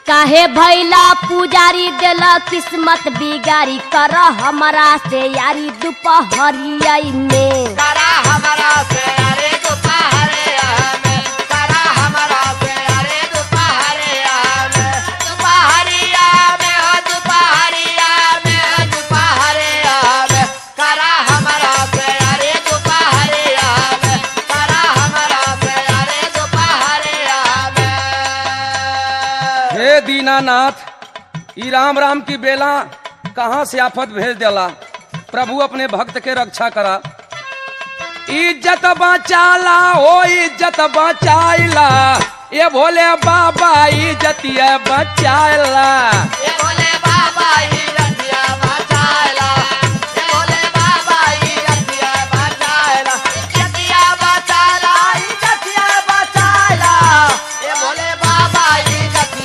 काहे भैला पुजारी देला किस्मत बिगारी, कर हमरा से यारी दुपहरिया में। करा हमारा से अरे दोपहरिया में, करा हमारा से अरे दोपहरिया में, दोपहरिया में हो, दोपहरिया में हो, दोपहरिया में, करा हमारा से अरे दोपहरिया में, करा हमारा से अरे दोपहरिया में। हे दीनानाथ, ई राम राम की बेला कहाँ से आफत भेज देला। प्रभु अपने भक्त के रक्षा करा। इज्जत बचाला ओ इज्जत बचाइला, ये भोले बाबा इज्जतिया बचाइला। ये भोले